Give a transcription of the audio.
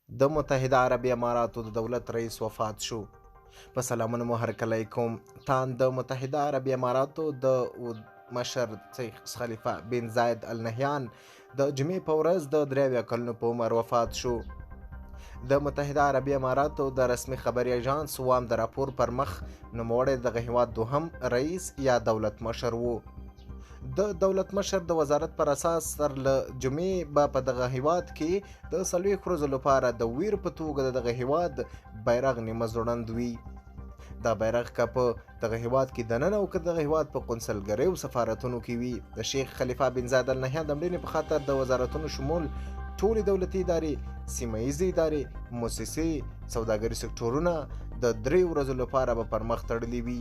د متحده عربي اماراتو د دولت رئیس وفات شو. په سلامونو مو هرکلی کوم. تاند د متحده عربي اماراتو د مشر شیخ خلیفه بن زاید النهیان د جمعې په ورځ د 73 کلونو په عمر وفات شو. د متحده عربي اماراتو د رسمي خبري اژانس وام د راپور پر مخ نوموړی دغه هیواد دوهم رئیس یا دولت مشر وو. د دولت مشر د وزارت پر اساس سر له جمعې به په دغه هیواد کې د 40 ورځو لپاره د ویر په توګه د دغه هیواد بیرغ نیمه ځوړند وي. دا بیرغ که په دغه هیواد کې دننه او که دغه هیواد په قونسلګرۍ او سفارتونو کې وي. د شیخ خلیفه بن زاید النهیان د مړینې په خاطر د وزارتونو شمول ټولې دولتي ادارې، سیمه ییزې ادارې، موسسې، سوداګري سکټورونه د 3 ورځو لپاره به پر مخ تړلي وي.